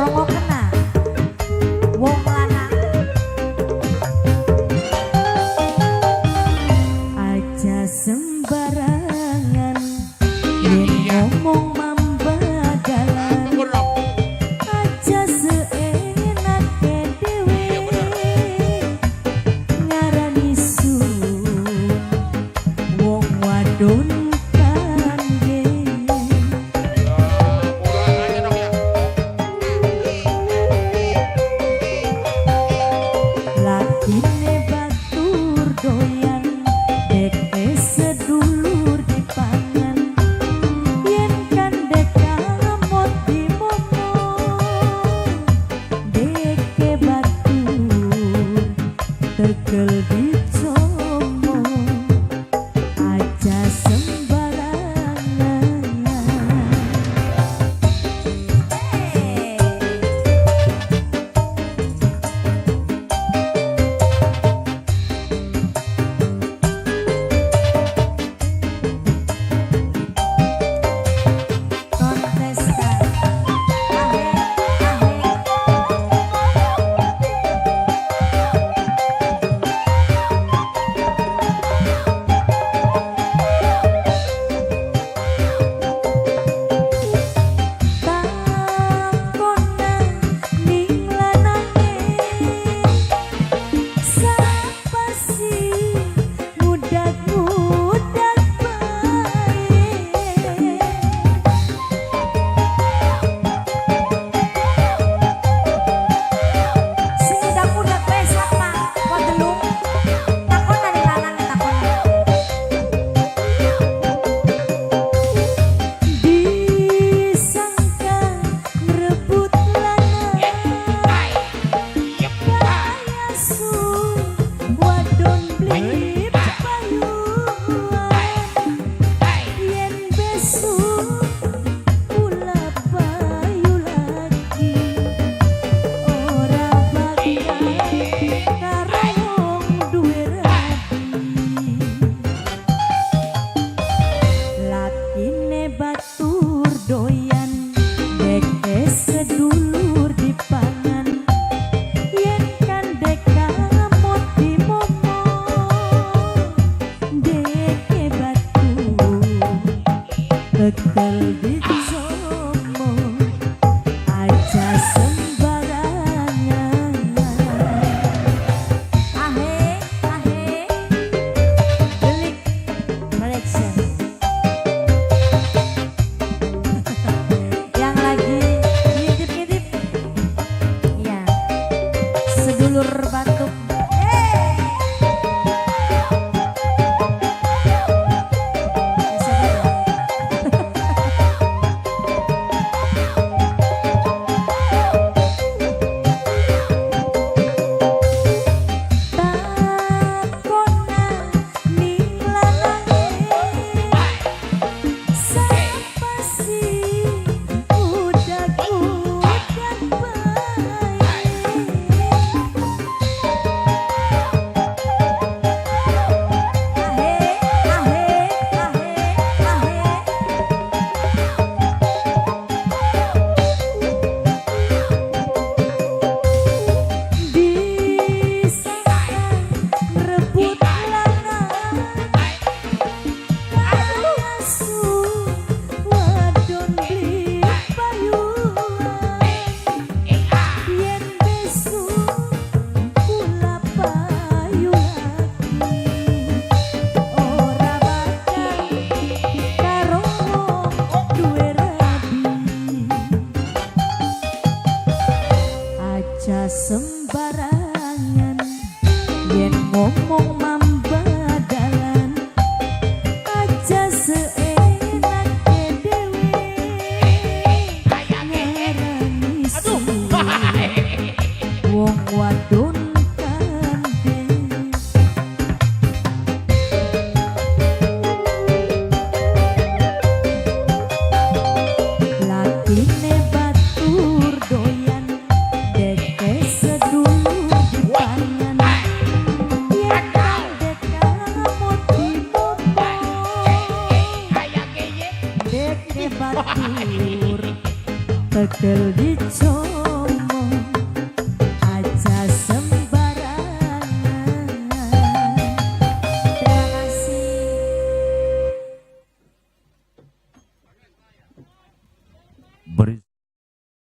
Rungokna wong lanang aja sembarangan yen ngomong mambadalan, aja seenake dhewe ngarani sun wong wadon kandhe. Ya, kurang aja dong ya. Lakine batur doyan deke sedulur dipangan, yen kandek kamot dimomong deke batur tegel dicomo, aja sembarangan. Hey. Kontestan ahe ahe. Takona ning lanange sapa sih mudak-mudak bae. Sing mudak-mudak bae sapa? Wadelung takona ning lanange, takona. Disangka ngrebut lanang kaya su wadon beli payuan, yen besuk kula payu lagi ora bakal karo wong duwe rabi. Lakine batur doyan deke sedulur dipangan, yen kandek kamot dimomong deke batur tegel dicomo, aja sembarangan. Ahe ahe. Delik Collection yang lagi ngintip-ngintip ya, sedulur batuk. Hey. Bisa dulu. Takona ning lanange sapa sih udak-udak bae. Ahe ahe ahe ahe. Disangka ngrebut lanang kaya su wadon beli payuan, yen besuk kula payu lagi ora bakal karo wong duwe rabi, aja sembarangan yen ngomong mambadalan, aja seenake dhewe ngarani Aduh. su wong wadon kandhe. Lakine batur doyan deke sedulur dipangan, yen kandek kamot dimomong deke batur tegel dicomo. rasa.